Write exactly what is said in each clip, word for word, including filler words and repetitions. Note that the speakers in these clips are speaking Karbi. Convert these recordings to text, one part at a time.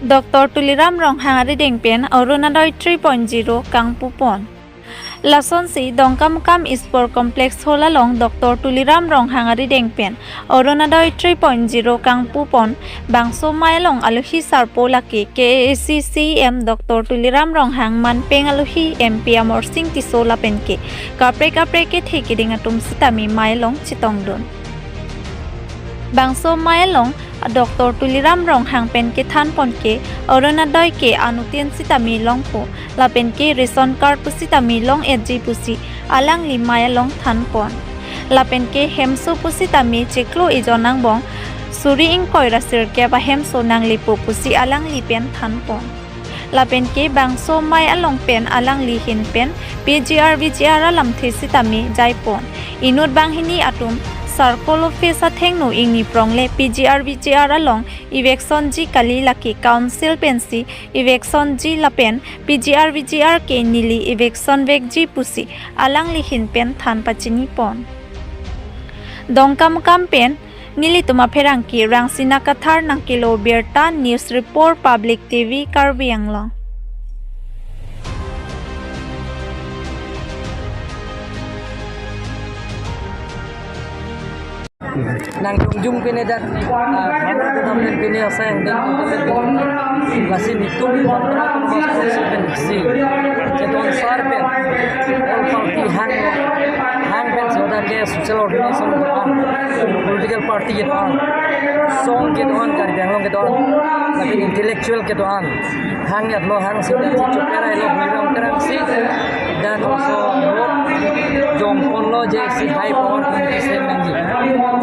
Doctor Tuliram Ronghang arideng pen Orunodoi three point zero kangpupon. Lasonsi Dongkamukam Sport Complex Hall along Doctor Tuliram Ronghang arideng pen Orunodoi three point zero kangpupon. Bangso amei along alohi sarpo lake K A A C C E M Doctor Tuliram Ronghang, manpeng alohi M P Amarsing Tisso lapen ke kaprek kaprek kethe keding atum sitame amei along chetongdun. Bangso amei along Doctor Tuliram Ronghang pen kethanpon ke Orunodoi ke anuttin sitame longpo, lapen ke ration card pusitame long-etji pusi alangli amei along thanpon. Lapen ke hemso pusitame chiklo ejon angbong suri ingkoi ra sirkep ahemso nanglepo pusi alangli pen thanpon. Lapen ke bangso amei along pen alangli ahin pen P G R V G R alamthe sitame jaipon. Inut banghini atum circle office athengno ingni prong le P G R V G R along eviction-ji kali, lake council pensi eviction-ji lapen P G R V G R ke neli eviction vekji pusi alangli ahin pen than pachinipon. Dongkamukam pen nelitum apherangke Rangsina Kathar nangkelo birta, news report Public T V Karbi Anglong. Nang jongjung pine dak, ah, mana tu namun pine asai angdeng, lasi netum si, keton sar pen, all party hang, hang pen soda ke social organization kedo-an, political party kedo-an, song kedo-an, Karbi Anglong kedo-an, lapen intellectual kedo-an, hang yatlo, hang si, si chupera ilo, buram terang si, dak laso jongponlo je isi high power committee seng nangji.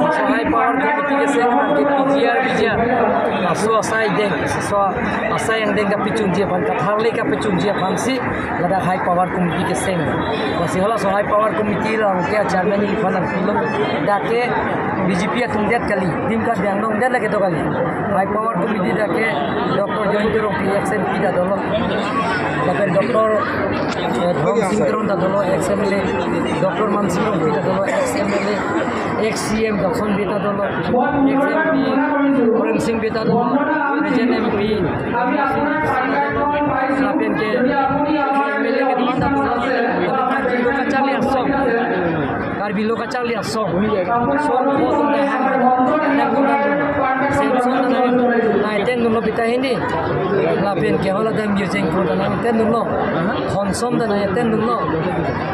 So high power committee keseng nangji P G R V G R. Laso asai deng, so asai angdeng kapachunji aphan, Kathar le kapachunji aphansi ladak high power committee keseng. Lasi halaso high power committee along ke chairman ni aphan nangpilo. Dak ke B J P atum det kali, dim Karbi Anglong det lake do kali. High power committee dak ke Doctor Jayanta Rongpi ex M P ta dolo. Lapen Doctor, eh, Dhoromsing Teron ta dolo, ex M L A. Doctor Mansing Rongpi ta dolo, ex M L A. Ex C M Dodson Bey ta dolo, ex M P Prem Singh Bey ta dolo, present M P lapen ke M L A kedo-an ta dolo. Lapen Karbi lo kacharli asong. Karbi lo kacharli asong. Song ko tum dahang. Dang ko dang. Samson ta nang, nang ten dun lo pita hindi. Lapen ke hala dam girjeng ko ta nang ten dun lo. Khonson ta nang ten dun lo.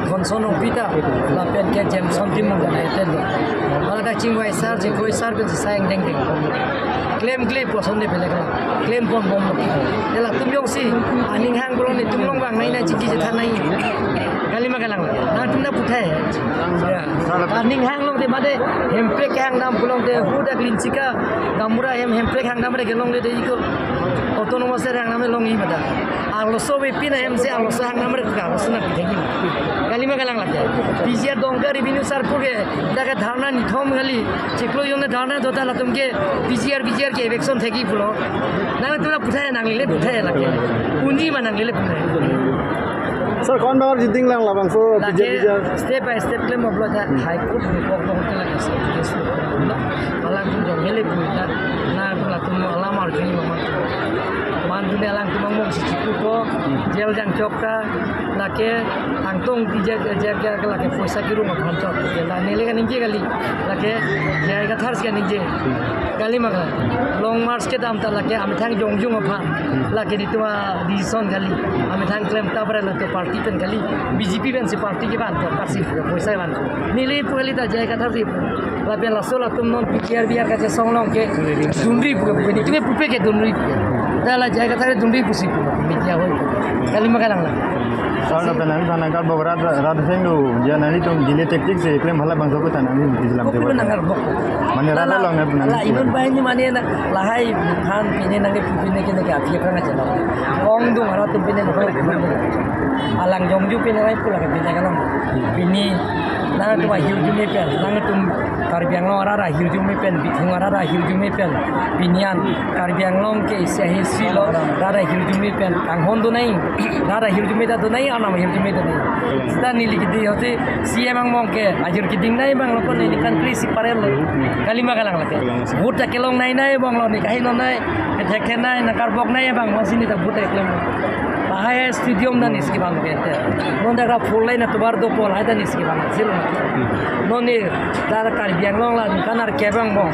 Khonson Rongpi ta. Lapen ke Jameson Timung ta nang ten dun lo. Hala dak chingvai sar, chingvai sar pen asai angdeng deng. Klem klem puson de pelek la. Klem pon bom lo. Ela tum jongsi aning hang pulo netum along vang nai nai chingki chethan nai. Kali ma kalang lake. Nangtum ta puthai. Ya. Aning hang long te mate Hemprek hang dam pulote hudak Linchika Gaonbura hem Hemprek hang dam re kelongle de iko. Autonomous er hang dam long-i mata. Arloso ve pina hem si arloso hang dam re ka arloso nangpithek-i. Kali ma kalang lake. P G R Dongka revenue sar puke dak ke dharna nithom kali. Chiklo jone dharna dota latum ke P G R V G R ke eviction thek-i pulo. Nangtum ta puthai, nanglele puthai lake. Uni ma nanglele puthai. Sir, kon bangor jiding lang labangso Lake P G R V G R? Step by step klem oblo tha. Hmm. High Court ni kok dong te lake sir. Alang tum jong hele pui na. Na latum alam arju ni mama. Man tu alang tum mangmong si chipu ko. Hmm. Jail jangchok ta. Lake angtong P G R V G R ke lake poisa kirum aphan chok. Ke la neli kaningje kali. Lake J I Kathar si kaningje. Kali ma kalang. Long march kedam ta lake amethang jongjung aphan. Lake netum a-decision kali. Amethang klem ta pare latum party pen kali. B J P pensi party kevan to, parsi poisa van. Neli pu kali ta J I Kathar si pu. Lapen laso latum non P G R V G R kachesong along ke dunri pu, pu netum pupe ke dunri pu. Ta la J I Kathar dunri pusi pu. Media hoi. Kali ma kalang la. Sir, lapen nang thana karbok rat, rat heng do, ya nangtum delay tactics si klem hala bangso ko thana ni Islam te. Pokok nang karbok. Mane rat la, along nang la, inut banghini mane na, lahai phan pine nang ke pine ke nang ke api apa ngajar. Ong dung rat tum pine nang ke. Alang jongju pin rai pula ke pin kalong. Pini nangtum ahirjume pen, nangtum Karbi Anglong arat ahirjume pen, Bithung arat ahirjume pen, pini an Karbi Anglong ke isi ahisi lo, arat ahirjume pen kanghon do nai, arat ahirjume ta do nai, anam ahirjume do nai. Seta neli kidi hote C M angbong ke ajir kedingnei abang lo, kon neli country si parel lo. Kalima kalang lake. Vote ta kelong nai nai abang lo, ne kahi lo nai, kethek nai, nangkarbok nai abang, masi neta vote ta kelong. Lahai stadium ta nisi kevang ke te. Non ta ra four lane atovar do pol, lahai ta nisi kevang silo. Non ne ta Karbi Anglong la ningkan arkep angbong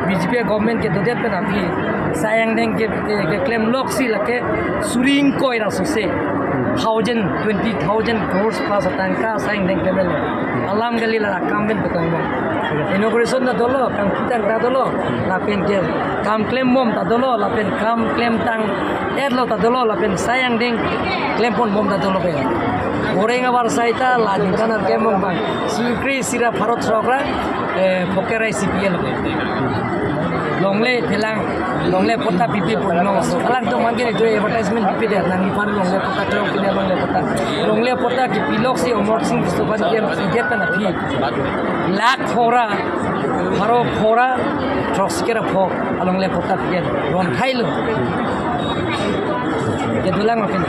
B J P government kedodet pen aphi sai angdeng ke, ke, keklem loksi lake suri ingkoi ra sose. Thousand, twenty thousand crores plus atangka sai angdeng klemlo. Alam kali la akam pen petang bang. Inauguration ta dolo, kangpitang ta dolo, lapen ke kam klembom ta dolo, lapen kam klemtang etlo ta dolo, lapen sai angdeng klempon bom ta dolo pen. Goreng abar sai ta la ningkan arkep angbong bang. Sukri sira pharo throk ra, eh, poker ai C P L. Longle phelang, longle patta pipi pon long. Alangtum man ke itu advertisement pipi de, nangli pan longle patta klong pine longle patta. Longle patta kepi loksi Amarsing Tisso aphan ke idet pen aphi. Lakh phora, pharo phora, throksi kre pho, alongle patta pipe, ron thailo. Kedolang apin.